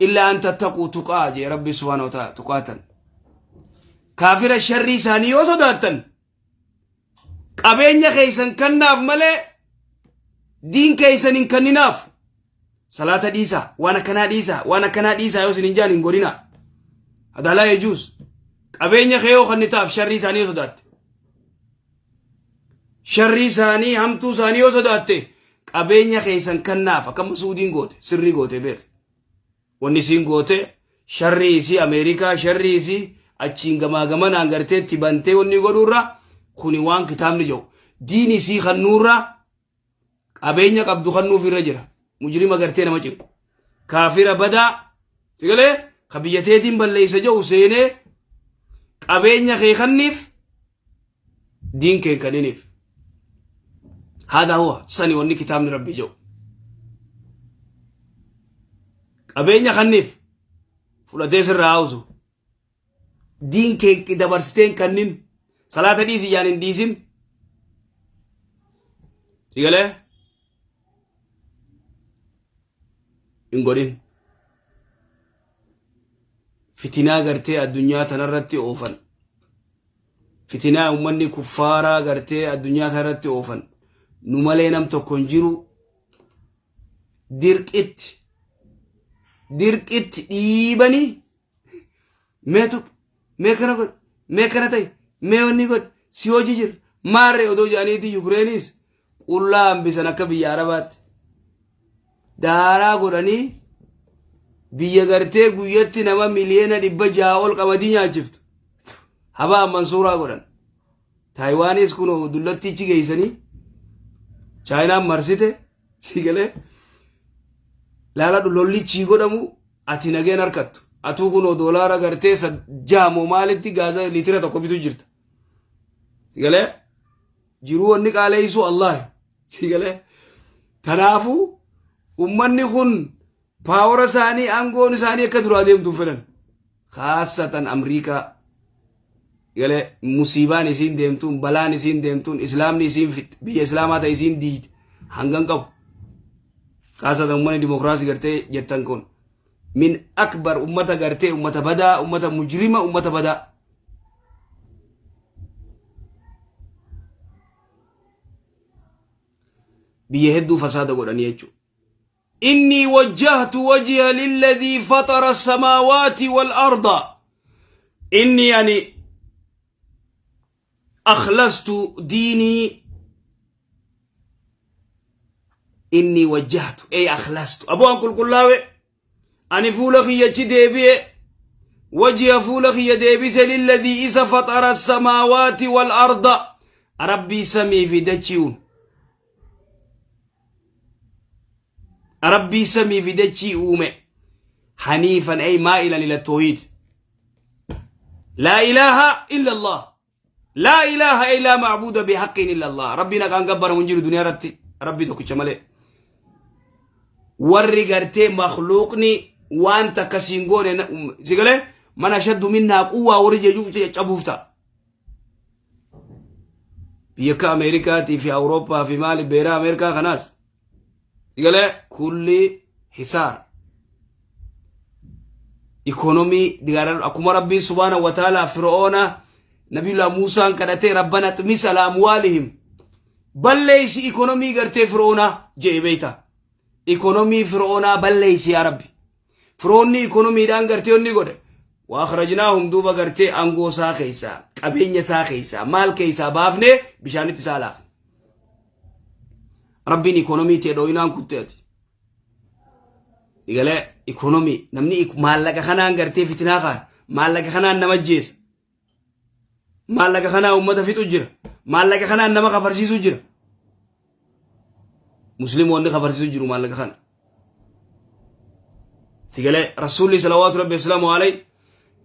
Illaa an tattaquu tuqaa jee Rabbi subhaanahu wa ta'ala tuqaatan. Kaafira sharrii isaanii yoo sodaattan qabeenya keessan kannaaf malee diin keessan hin kanninaaf. Salaata dhiisaa, waan akkanaa dhiisaa, waan akkanaa dhiisaa yoo isin hin jaan hin godhinaa. Adaalaa yejuus. Qabeenya kee yoo kannitaaf sharrii isaanii yoo sodaatte. Sharrii isaanii hamtuu isaanii yoo sodaatte qabeenya keessan kannaaf akka Masuudiin goote sirrii goote beek. Wanni isiin goote sharrii isii Ameerikaa sharrii isii achiin gamaa gamanaan gartee itti bantee wanni godhuurra kuni waan kitaabni jedhu diin isii kannuurra qabeenya qabdu kannuuf irra jira. Mujrima gartee nama cinqu. Kaafira badaa sigalee ka biyya teetiin balleessa jedhu seenee qabeenya kee kanniif diin kee kanniniif. Haadaa huwa sani wanni kitaabni rabbii jedhu. Qabeenya kanniif fudhatee sirraa haawusu. Diin kee dabarsiteen kannin salaata dhiisi jaan hin dhiisin. Sigalee hin godhin. Fitinaa gartee addunyaa tanarratti oofan. Fitinaa ummanni kuffaaraa gartee addunyaa tanarratti oofan. Nu malee nam tokko hin jiru. Dirqitti dirqitti dhiibanii mee tuqi mee kana godhi mee kana ta'i mee wanni godhi si hojii jira maarree odoo jedhaniiti Yukireenis qullaa hambisan akka biyya Arabaatti daaraa godhanii biyya gartee guyyatti nama 600,000,000 ol qamadii nyaachiftu habaa mansuuraa godhan. Taayiwaanis kun dullattiichi geessanii Chaayinaan marsite si galee laaladhu lollichii godhamu ati nageen harkattu. Atuu kunoo doolaara gartee jaamoo maalitti gaaza liitira tokko bitu jirta. Si galee jiruu wanni qaaleessuu Allaahi. Si galee kanaafuu ummanni kun paawara isaanii aangoon isaanii akka duraa deemtu hin fedhan. Khaasatan Amriikaa. Galee musiibaan isiin deemtuun balaan isiin deemtuun islaamni isiin fixxe biyya islaamaa ta'e isiin diide hangan qabu. Khaasatan ummanni dimokiraasii gartee jettan kun min akbar ummata gartee ummata badaa ummata mujrima ummata badaa. Biyya hedduu fasaada godhanii jechuudha. Innii wajjahtu wajhiya lilladhii faxara samaawaati wal arda. Inni ani akhlastu diinii inni wajjahtu ey akhlastu aboo an qulqullaawe ani fuula kiyyachi deebi'e wajhiya fuula kiyya deebise lilladhii isa faxara samaawaati wal arda rabbii samii fi dachii uume Rabbii samii fi dachii uume haniifan ay maa'ilan ila toohiid laa ilaaha illa allah laa ilaaha ay laa macbuuda bihaqqin illa allah rabbiin haqaan gabbaramu hin jiru duniyaa irratti rabbii tokkicha malee warri gartee makluuqni waan takka siin goone si galee man ashaddu minnaa quwwaa warri jechuuf caccabuuf ta'a Biyya akka Ameerikaatii fi Awurooppaa fi maali beeraa Ameerikaa kanaas galee kulli hisaar ikonomii digaaran akkuma rabbiin subhaana wa ta'ala fir'oona nabiyullah Muusaan kadhatee rabbana xmis ala amwaalihim balleeysi ikonomii gartee fir'oonaa je'e beeyta ikonomii fir'oonaa balleeysi yaa rabbi Firoonni ikonomiidhaan gartee onni godhe. Wa akhrajnaahum duuba gartee aangoo isaa keessaa, qabeenya isaa keessaa, maal keessaa baafnee bishaanitti isaa laafne. Rabbiin ikonomii tee dhooyinaan kutte ati. Egalee ikonomii namni maallaqa kanaan gartee fitinaa kaaya. Maallaqa kanaan nama ajjeesa. Maallaqa kanaa uummata fixu jira. Maallaqa kanaan nama kafarsiisu jira. Musliimoonni kafarsiisu jiru maallaqa kana. Sigalee Rasuulli salawaatu rabbi islaamu alayhi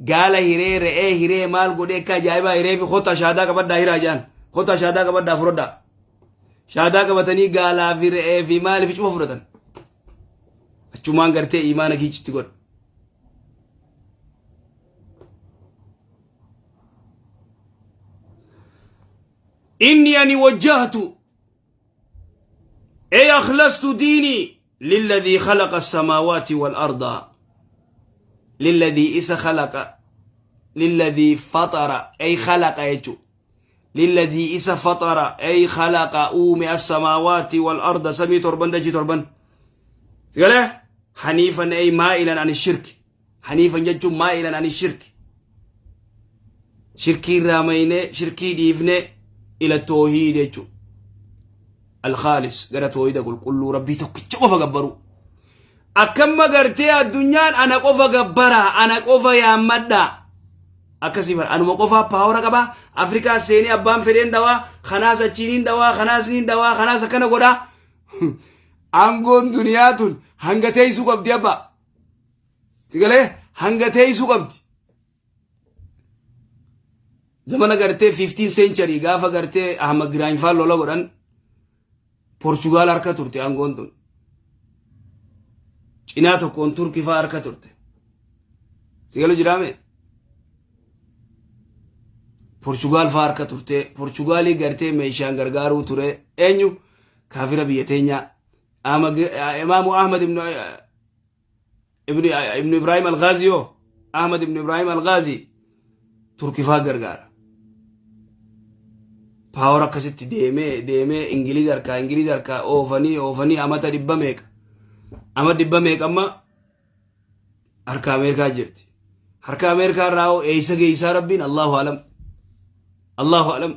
gaala hiree re'ee hiree maal godhee akka ajaa'ibaa hiree fi kottaa shaadaa qabadhaa hiraa jaan kottaa shaadaa qabadhaa fudhadhaa. Shaadaa qabatanii gaalaa fi re'ee fi maaliif cufa fudhatan. Achumaan gartee imaana kiichitti godha. Inni ani wajjahtu ay akhlastu diinii lilladhii khalaqa samaawaati wal arda. Lilladii isa khalaqa lilladii faxara ay khalaqa jechuu lilladii isa faxara ay khalaqa uume assamaawaati wal arda samii torban dachii torban sigalee haniifan ay maa'ilan ani shirki haniifan jechuun maa'ilan ani shirki shirkii irraa maynee shirkii dhiifne ila toohiid jechuu alkhaalis gara toohida qulqulluu rabbii tokkicha qofa gabbaruu Akkamma gartee addunyaan ana qofa gabbaraa ana qofa yaammadhaa. Akkasii bara anuma qofaa paawara qabaa Afrikaa seenee abbaan fedheen dhawaa kanaas achiiniin dhawaa kanaas niin dhawaa kanaas akkana godhaa. Aangoon duniyaa tun hanga teessuu qabdi abbaa. Sigalee hanga teessuu qabdi. Zamana gartee 15 century gaafa gartee Ahmad Giraany faa lola godhan Portugaal harka turte aangoon tun. Cinaa tokkoon Turki faa harka turte. Sigalu jiraame? Portugaal faa harka turte. Portugaalii gartee meeshaan gargaaruu ture. Eenyu? Kaafira biyya teenyaa. Imaamu Ahmad ibn Ibrahim Al-Ghazi yoo Ahmad ibn Ibrahim Al-Ghazi Turki faa gargaara. Paawar akkasitti deemee deemee Ingiliz harkaa Ingiliz harkaa oofanii oofanii amata dhibba meeqa ama dhibba meeqa amma harka Ameerikaa jirti. Harka Ameerikaa irraa hoo eessa geessaa Rabbiin Allahu alam. Allahu alam.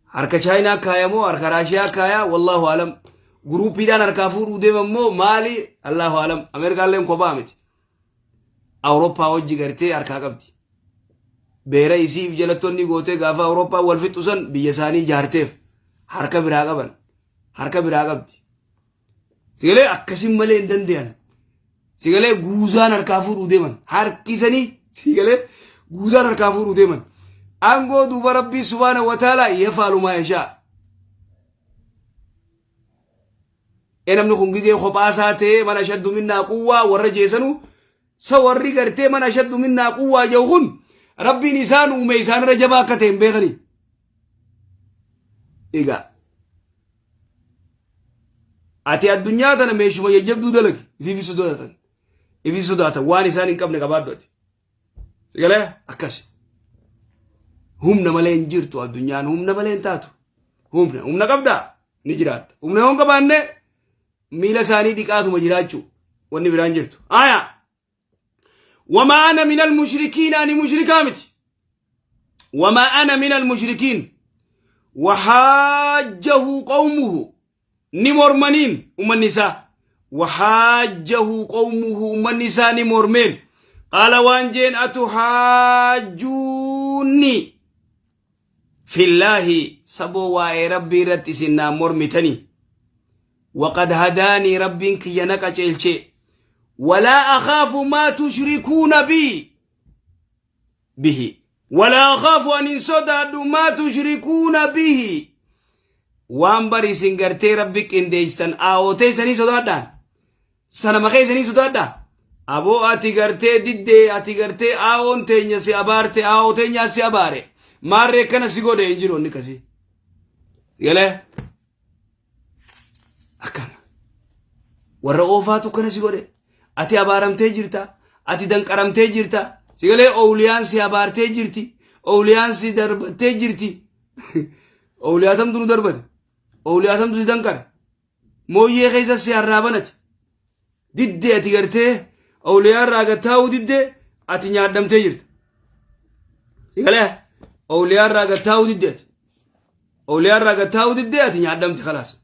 Harka Chaayinaa kaaya moo harka Raashiyaa kaaya wallaahu alam. Guruupiidhaan harkaa fuudhuu deeman moo maali Allahu alam. Ameerikaalleen kophaa miti. Awurooppaa wajji gartee harkaa qabdi. Beera isiif jalattoonni gootee gaafa Awurooppaa wal fixxu san biyya isaanii ijaarteef harka biraa qaban. Harka biraa qabdi. Sigalee akkasin malee hin danda'an. Sigalee guuzaan harkaa fuudhuu deeman. Harkisanii sigalee guuzaan harkaa fuudhuu deeman. Aangoo duuba Rabbii subhaana wa ta'ala yafaalu maa yashaa. E namni kun gizee kophaa isaa ta'ee mana shaddu minnaa quwwaa warra jeesanu sa warri gartee mana shaddu minnaa quwwaa jedhu kun Rabbiin isaan uume isaanirra jabaa akka ta'e hin beekanii. Egaa ati addunyaa tana meeshuma jajjabduu dalagi ifiifi sodaatan ifi sodaatan waan isaan hin qabne qabaadhu ati. Sigalee akkasi. Humna malee hin jirtu addunyaan humna malee hin taatu. Humna humna qabdaa ni jiraatta. Humna yoo hin qabaanne miila isaanii dhiqaatuma jiraachuu wanni biraan jirtu. Aayaa. Wamaa ana minal mushrikiin ani mushrikaa miti. Wamaa ana minal mushrikiin. Wahaajjahu qawmuhu ni mormaniin ummanni isaa. Wahaajjahu qawmuhu ummanni isaa ni mormeen. Qaala waan jeen atuhaajjuunni fillaahi saboo waa'ee rabbii irratti isin naan mormitanii. Waqad hadaanii rabbiin kiyya na qaceelche. Walaa akhaafu maa tushrikuuna bii bihi. Walaa akhaafu ani hin sodaadhu maa tushrikuuna bihi. Waan bari isin gartee rabbi qindeessitan aawotee isanii sodaadhaan. Sanama keessanii sodaadhaa. Aboo ati gartee diddee ati gartee aawoon teenya si abaarte aawoo teenyaa si abaare. Maarree kana si godhe hin jiru inni kasii. Galee. Akkana. Warra oofaatu kana si godhe. Ati abaaramtee jirta. Ati danqaramtee jirta. Si galee ooliyaan si abaartee jirti. Ooliyaan si darbattee jirti. Ooliyaa tamtu nu darbate. Ooliyaa tamtu si danqare. Mooyyee keessa si arraabanati. Diddee ati gartee ooliyaa irraa gattaa'uu diddee ati nyaadhamtee jirta. Si galee ooliyaa irraa gattaa'uu diddee ati. Awliyaa irraa gad taa'uu diddee ati nyaadhamte kalaas.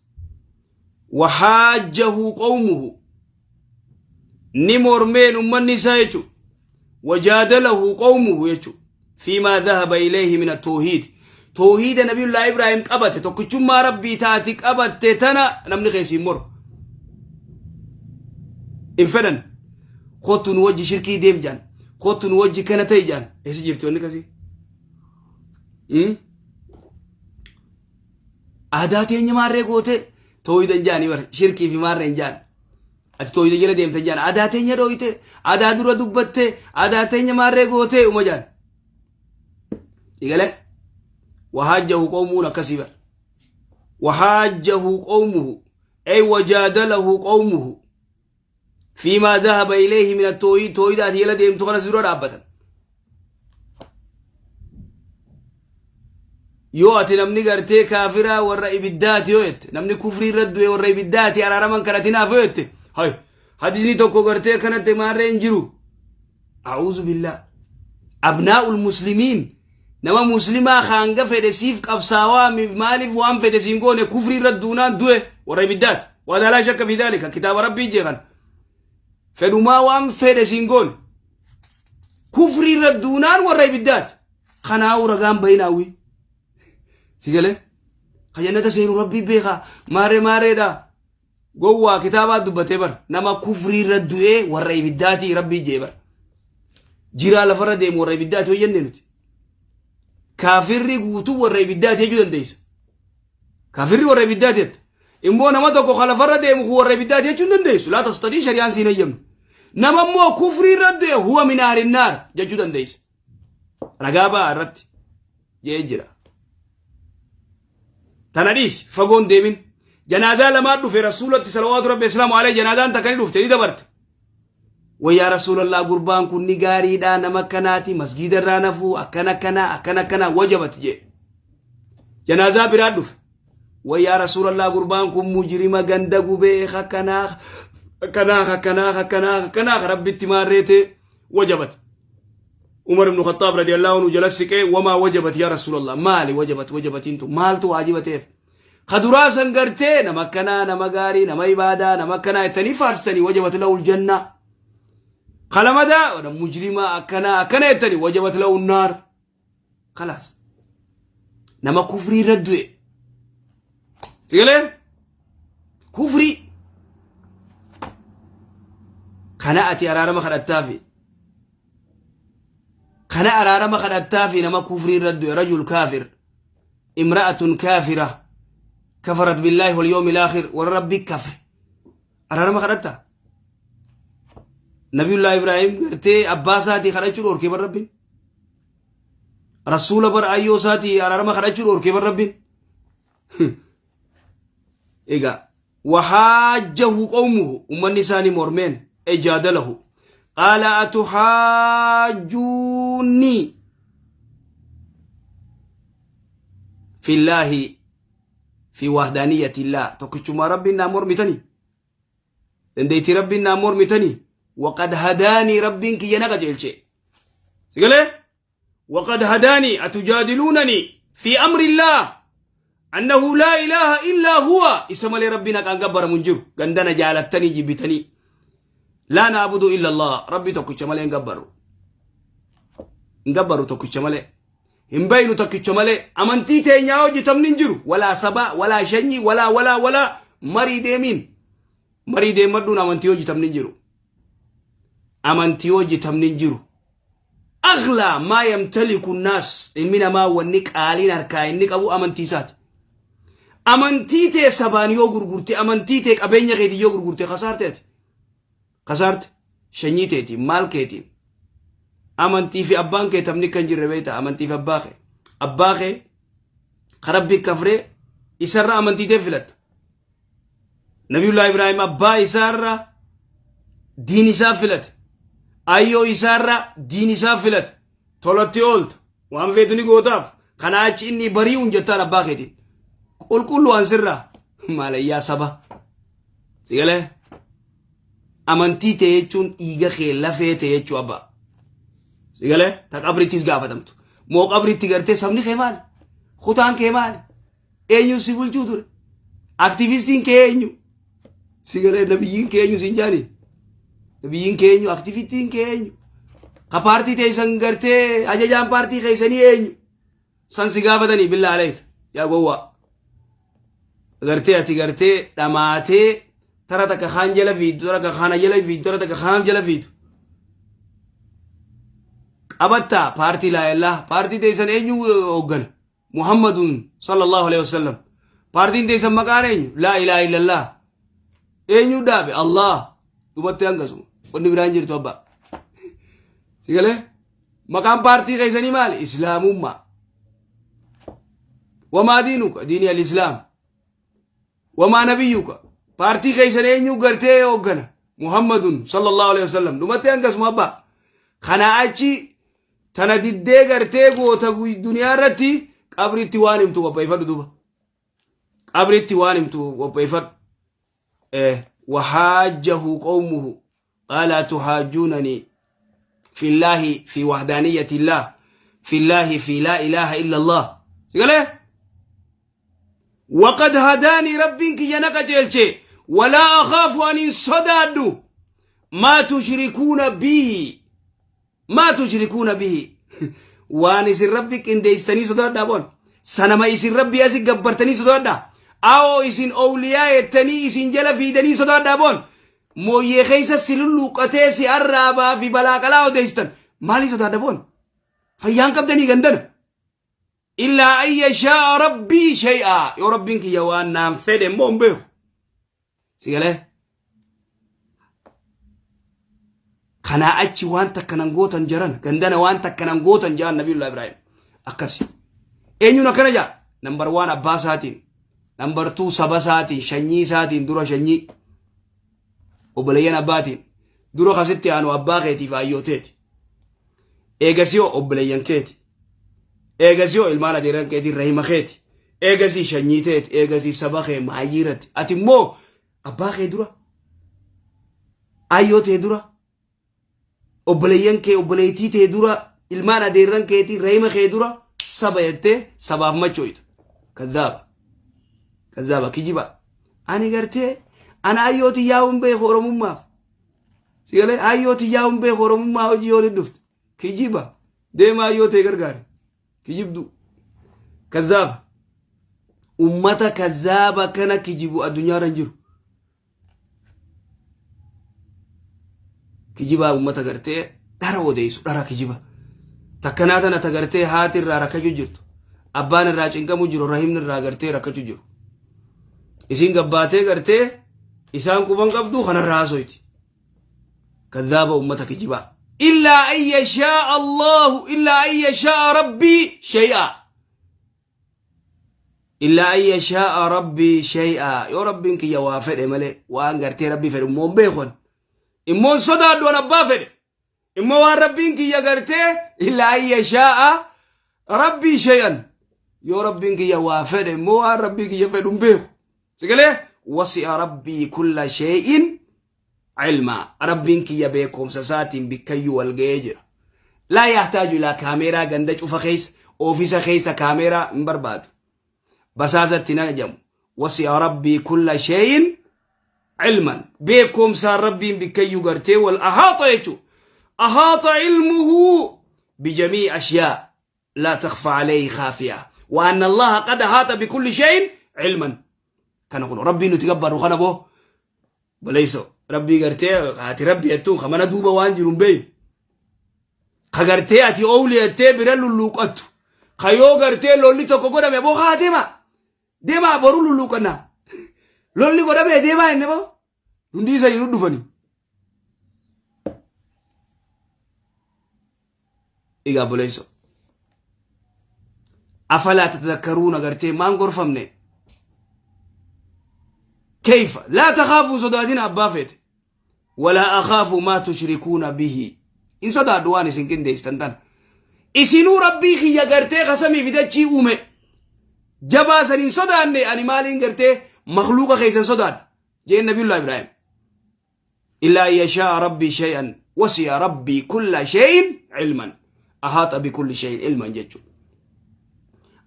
Wahaajjahu qawmuhu ni mormeen ummanni isaa jechuudha. Wajaadalahu qawmuhu jechuudha. Fiimaa dhahaba ilayhi min at-tawhiid. Tawhiida Nabiyullaa Ibraahim qabate tokkichummaa Rabbii taati qabatte tana namni keessi hin moru. Hin fedhan. Kottu nu wajji shirkii deem jaan. Kottu nu wajji kana ta'e jaan. Eessa jirti wanni kasii? Aadaa teenya maarree gootee tooyida hin jaanii bara shirkii fi maarree hin jaan. Ati tooyida jala deemta hin jaan. Aadaa teenya dhooyte aadaa dura dubbatte aadaa teenya maarree gootee uma jaan. Egalee wahaajjahu qawmuun akkasii bara. Wahaajjahu qawmuhu ay wajaadalahu qawmuhu. Fiimaa zahaba ilayhi min at-tawhiid tawhiida ati jala deemtu kana si dura dhaabbatan. Yoo ati namni gartee kaafiraa warra ibiddaati yoo jette namni kufrii irra du'e warra ibiddaati araaraman kadhatinaaf yoo jette hay hadisni tokko gartee akkanatti maarree hin jiru. A'uuzu billah. Abnaa'ul muslimiin nama muslimaa hanga fedhe siif qabsaawaa maaliif waan fedhe siin goone kufrii irra duunaan du'e warra ibiddaati. Waa laa shakka fi daalika kitaaba rabbii jee kana. Fedhumaa waan fedhe siin goone kufrii irra duunaan warra ibiddaati. Kanaa'uu ragaan bayinaawwi. Si galee? Ka jannata seenu rabbii beekaa maaree maareedha. Gowwaa kitaabaa dubbatee bar nama kufrii irra du'ee warra ibiddaatii rabbii jee bar. Jiraa lafarra deemu warra ibiddaati yoo jenne nuti. Kaafirri guutuu warra ibiddaati jechuu dandeessa. Kaafirri warra ibiddaati jetta. Immoo nama tokko ka lafarra deemu kun warra ibiddaati jechuu hin dandeessu. Laa tastadii shari'aan siin hayyamne. Nama immoo kufrii irra du'e huwa min ahlinnaar jechuu dandeessa. Ragaa ba'a irratti jee jira. Tana dhiisi fagoon deemin. Janaazaa lamaa dhufe rasuulatti salawaatu rabbi islaamu alayhi janaazaan takka ni dhufte ni dabarte. Wayyaa rasuulallah gurbaan kun ni gaariidha nama akkanaati masgiida irraa nafuu akkana akkana akkana akkana wajabati jee. Janaazaa biraa dhufe. Wayyaa rasuulallah gurbaan kun mujrima ganda gubee akkanaa akkanaa akkanaa akkanaa akkanaa rabbitti maarreetee wajabati. Umar ibn Khattaab radiyallahu anhu jala siqee wamaa wajabat yaa Rasuulallah maali wajabat wajabatiin tun maaltu waajiba ta'eef ka duraa san gartee nama akkanaa nama gaarii nama ibaadaa nama akkanaa jettanii faarsitanii wajabat lahul jannaa ka lamadaa mujrimaa akkanaa akkana jettanii wajabat lahul naar kalaas nama kufrii irra du'e sigalee kufrii kana ati araarama kadhattaafi kana araarama kadhattaafi nama kufrii irra du'e rajul kaafir imra'atun kaafira kafarat billaahi wal yawmil aakhir warra rabbi kafre araarama kadhatta nabiyullah ibraahim gartee abbaa isaatii kadhachuu dhorkee bar rabbiin rasuula bar ayyoo isaatii araarama kadhachuu dhorkee bar rabbiin egaa Wahaajjahu qawmuhu ummanni isaanii mormeen ay jaadalahu qaala atuhaajjuunnii fillaahi fi wahdaaniyyatillaah tokkichummaa rabbiin naa mormitanii dandeettii rabbiin naa mormitanii waqad hadaanii rabbiin kiyya na qajeelche sigalee وقد هداني أتجادلونني في أمر الله أنه لا إله إلا هو اسم لي ربنا كان قبر منجر غندنا جالتني جبتني لا نعبد إلا الله ربي توكيتش مالي نقبرو نقبرو توكيتش مالي hin baynu tokkicha malee amantii teenyaa hojjetamni hin jiru walaa sabaa walaa shanyii walaa walaa walaa marii deemiin marii deemadhuun amantii hojjetamni hin jiru amantii hojjetamni hin jiru Aghlaa maa yamtaliku naas ilmi namaa wanni qaaliin harkaa inni qabu amantii isaati. Amantii tee sabaan yoo gurgurte amantii tee qabeenya keetiin yoo gurgurte kasaarte ati. Kasaarte shanyii teetiin maal keetiin. Amantii fi abbaan kee taphni kan jirre beekta amantii fi abbaa kee. Abbaa kee ka rabbi kafree isarra amantii tee filatta. Nabiyullaa Ibraahim abbaa isaarra diin isaa filate. Ayyoo isaarra diin isaa filate. Tolatti oolta. Waan feetu ni gootaaf. Kanaa achi inni bari'uun jettaan abbaa keetiin. Qulqullu waan sirraa. Maalayyaa saba. Sigalee. Amantii ta'e jechuun dhiiga kee lafee ta'e jechuu abbaa. Sigalee ta qabrittis gaafatamtu. Moo qabritti gartee sabni kee maali? Kutaan kee maali? Eenyu si bulchuu ture? Aktivistiin kee eenyu? Si galee nabiyyiin kee eenyu siin jaani? Nabiyyiin kee eenyu? Aktivistiin kee eenyu? Ka paartii teessan gartee ajajaan paartii keessanii eenyu? San si gaafatanii billaa aleek yaa gowwaa. Gartee ati gartee dhamaatee tara takka kaan jala fiidu tara takka kaana jala fiidu tara takka kaan jala fiidu. Qabattaa paartii laayellaa paartii teessan eenyu hooggana? Muhammadun sallallahu alaihi wasallam. Paartiin teessan maqaan eenyu? Laa ilaaha illallah. Eenyu dhaabe? Allah. Dhumatti hangasuma. Wanni biraan jirtu abbaa. Si galee? Maqaan paartii keessanii maali? Islaamummaa. Wamaa diinuka? Diinii al-Islaam. Wamaa nabiyyuka? Paartii keessan eenyu gartee hooggana? Muhammadun sallallahu alaihi wasallam dhumattee hangasuma abbaa. Kana achi tana diddee gartee goota duniyaa irratti qabritti waan himtu qopheeffadhu duuba. Qabritti waan himtu qopheeffadhu. Wahaajjahu qawmuhu qaala atuhaajjuunanii fillaahi fi wahdaaniyyatillah fillaahi fi laa ilaaha illallah. Sigalee? Waqad hadaanii rabbiin kiyya na qajeelche walaa akhaafu ani hin sodaadhu maa tushrikuuna bihi maa tushrikuuna bihi waan isin rabbi qindeessitanii sodaadhaa boon sanama isin rabbi asi gabbartanii sodaadhaa awoo isin owliyaa jettanii isin jala fiidanii sodaadhaa boon mooyyee keessa si lulluuqqatee si arraabaa fi balaaqalaa odeessitan maalii sodaadha boon fayyaan qabdanii gandana Illaa an yashaa'a rabbii shay'aa. Yoo rabbiin kiyya waan naan fedhe immoo hin beeku. Si galee? Kanaa achi waan takka nan gootan jaran gandana waan takka nan gootan jaan Nabiyullah Ibrahim. Akkasi. Eenyuun akkana jaa? Nambar waan abbaa isaatiin, nambar tuu saba isaatiin, shanyii isaatiin dura shanyii. Obboleeyyan abbaatiin dura kasitti aanu abbaa keetiif ayyooteeti. Eegasii hoo obboleeyyan keeti. Eegasii hoo ilmaan adeeran keetii rahima keeti. Eegasii shanyii teeti. Eegasii saba kee maayyii irratti. Ati immoo abbaa kee dura. Ayyoo tee dura. Obboleeyyan kee obboleettii tee dura. Ilmaan adeerran keetii rahima kee dura. Saba jettee sabaaf machooyta. Kaddaaba. Kaddaaba kijiba. Ani gartee ana ayyoo tiyyaa hin beeku oromummaaf. Sigalee ayyoo tiyyaa hin beeku oromummaa hojii yoo dhufte. Kijiba. Deema ayyoo tee gargaari. Kijibdu. Kazzaaba. Ummata kazzaaba kana kijibu addunyaarra hin jiru. Kijibaa ummata gartee dhara odeessu dhara kijiba. Takkanaa tana ta gartee haati irraa rakkachuu jirtu. Abbaan irraa cinqamu jiru rahimni irraa gartee rakkachuu jiru. Isiin gabbaatee gartee isaan quban qabdu kanarraa haasoyti. Kadhaaba ummata kijibaa. Illaa an yashaa Allahu illaa an yashaa rabbii shay'a. Illaa an yashaa rabbii shay'a. Yoo rabbiin kiyya waa fedhe malee waan gartee rabbii fedhe immoo hin beeku. Immoo hin sodaadhu an abbaa fedhe. Immoo waan rabbiin kiyya gartee illaa an yashaa'a rabbii shay'an. Yoo rabbiin kiyya waa fedhe immoo waan rabbii kiyya fedhu hin beeku. Sigalee wasi'a rabbii kulla shay'in ilmaa. Rabbiin kiyya beekumsa isaatiin bikkayyuu wal ga'ee jira. Laa yahtaaju ilaa kaameeraa ganda cufa keessa oofisa keessa kaameeraa hin barbaadu. Basaasatti hin ajajamu. Wasi'a rabbii kulla shay'in ilman. Beekumsaan rabbiin bikkayyuu gartee wal ahaaxa jechuudha. Ahaaxa ilmuhu bijamii ashyaa laa takfa alayhi khaafiya. Wa anna Allaha qad ahaata bikulli shay'in ilman. Kana kun rabbiin nuti gabbarru kana boo. Baleeysoo rabbii gartee ati rabbi jettuun ka mana duuba waan jiru hin beeyne. Ka gartee ati oowli jettee bira lulluuqattu. Ka yoo gartee lolli tokko godhame boo haa deemaa. Deemaa boru lulluuqannaa. Lolli godhame deemaa jenne boo. Hundi isanii nu dhufanii. Egaa obboleessoo. Afalaa tatadakkaruuna gartee maan gorfamne. Kayfa laa takhaafuu sodaatina abbaa feete. Walaa akhaafuu maa tushrikuuna bihi. Hin sodaadhu waan isin qindeessitan tana. Isinuu rabbii kiyya gartee kasamii fi dachii uume. Jabaa san hin sodaanne ani maaliin gartee makluuqa keessan sodaadha. Jeen nabiyullah Ibraahim. Illaa an yashaa'a rabbii shay'an wasi'a rabbii kulla shay'in ilman. Ahaata bikulli shay'in ilman jechuudha.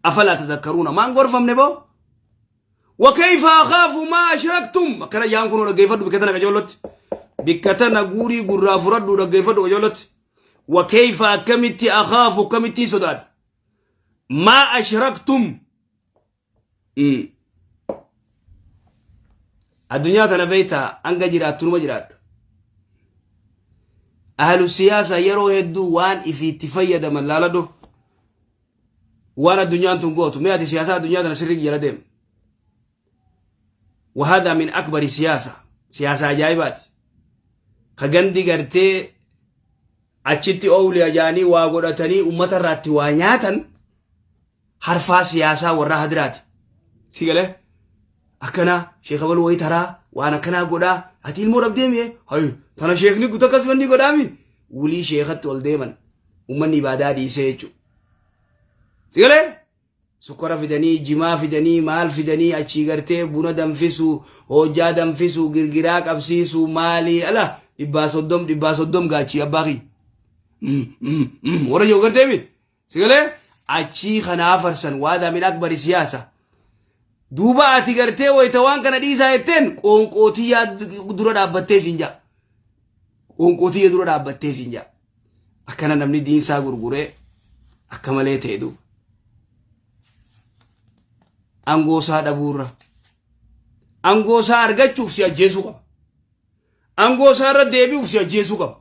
Afalaa tadakkaruuna maan gorfamne boo? Wakayfa akhaafu maa ashraktum akkana jaan kunoo dhaggeeffadhu bikka tana qajeellotti. Bikka tana guurii gurraa fudhadhu dhaggeeffadhu qajeellotti. Wakayfa akkamitti akhaafu akkamittiin sodaadha. Maa ashraktum Addunyaa tana beektaa hanga jiraattu numa jiraatta. Ahlu siyaasa yeroo hedduu waan ifiitti fayyadaman laaladhu. Waan addunyaan tun gootu mee ati siyaasaa addunyaa tana sirrii jala deema. Wahada min akbari siyaasa siyaasa ajaa'ibaati. Ka gandi gartee achitti oowli ajaanii waa godhatanii ummata irraatti waa nyaatan harfaa siyaasaa warra hadiraati. Si galee? Akkanaa sheekha baluu wayii taraa waan akkanaa godhaa ati ilmoo dhabdee mi'ee hayi tana sheekni guutuu akkas wanni godhaami wulii sheekatti ol deeman ummanni ibaadaa dhiisee jechuudha. Sigalee sukkara fidanii jimaa fidanii maal fidanii achii gartee buna danfisu hojjaa danfisu girgiraa qabsiisu maalii ala 130 130 gaachii abbaa kiyya. Warra jiru gartee mi Sigalee achii kanaa farsan waadaa min akbari siyaasa. Duuba ati gartee wayita waan kana dhiisaa jetteen qoonqootiyyaa dura dhaabbattee siin jaa. Qoonqootiyya dura dhaabbattee siin jaa. Akkana namni diinsaa gurguree akka malee ta'e duuba. Angoosaa dhabuurra. Angoosaa argachuuf si ajjeesuu qaba. Angoo isaa irra deebi'uuf si ajjeesuu qaba.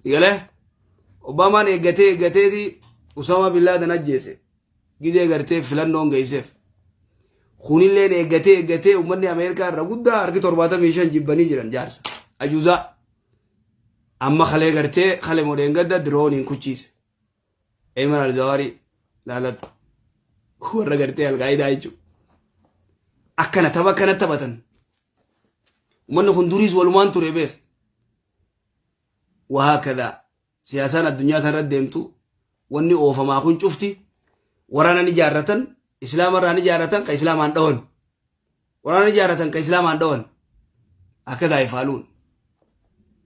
Galee Obaamaan eeggatee eeggateeti Usama bin Laaden ajjeese. Gidee gartee filannoon geesseef. Kunilleen eeggatee eeggatee uummanni Ameerikaa irra guddaa harki 75 jibbanii jiran jaarsa. Ajuuzaa. Amma kalee gartee kalee modeen gadda dirooniin kuchiise. Ayman al-Zawaarii laaladhu. Warra gartee Alqaayidaa jechuudha. Akkana tapha akkana taphatan. Uummanni kun duriis walumaan ture beek. Wahaakadaa siyaasaan addunyaa kanarra deemtu wanni oofamaa kun cufti waraana ni ijaarratan islaamarraa ni ijaarratan ka islaamaan dhawan. Waraana ni ijaarratan ka islaamaan dhawan. Akka daa'ifaaluun.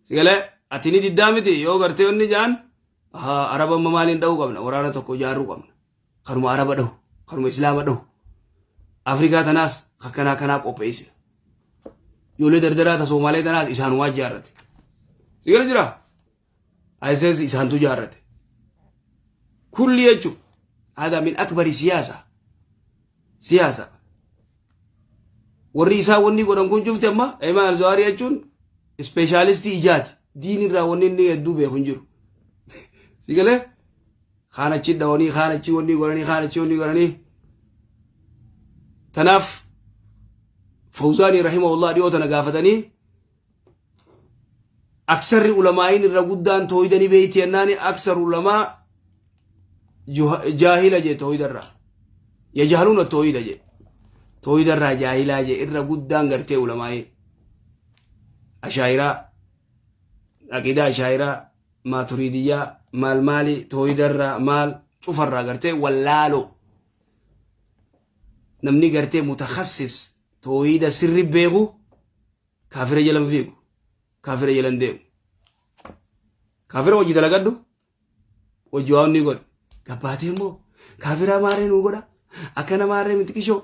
Sigalee ati ni diddaa miti yoo gartee wanni jaan araba amma maaliin dha'uu qabna waraana tokko ijaarruu qabna. Kanuma araba dhahu kanuma islaama dhahu. Afrikaa tanaas akkanaa kanaa qopheessina. Ijoollee dardaraa ta Soomaalee tanaas isaanumaa ijaarrate. Sigala jira. ISIS isaantu ijaarrate. Kulli jechuun hada min akbari siyaasa. Siyaasa. Warri isaa wanni godhan kun cufti amma Ayman Al-Zawahiri jechuun ispeeshaalistii ijaati. Diin irraa wanni inni hedduu beeku hin jiru. Sigalee kaan achi dhawanii kaan achi wanni godhanii kaan achi wanni godhanii. Tanaaf Fawzaanii rahimahullah dhiyoo tana gaafatanii aksarri ulamaa'iin irra guddaan tooyida ni beeyti jennaani aksar ulamaa jaahila jee tooyida irraa yajhaluuna tooyida jee tooyida irraa jaahilaa jee irra guddaan gartee ulamaa'ii ashaayiraa aqiidaa ashaayiraa maaturiidiyyaa maal maali tooyida irraa maal cufarraa gartee wallaaloo namni gartee mutakassis tooyida sirri beeku Kaafira jala hin fiigu. Kaafira jala hin deemu. Kaafira hojii dalagadhu. Hojii waan ni godhu. Gabbaatee immoo kaafiraa maarree nuu godha. Akkana maarree miti qishoo.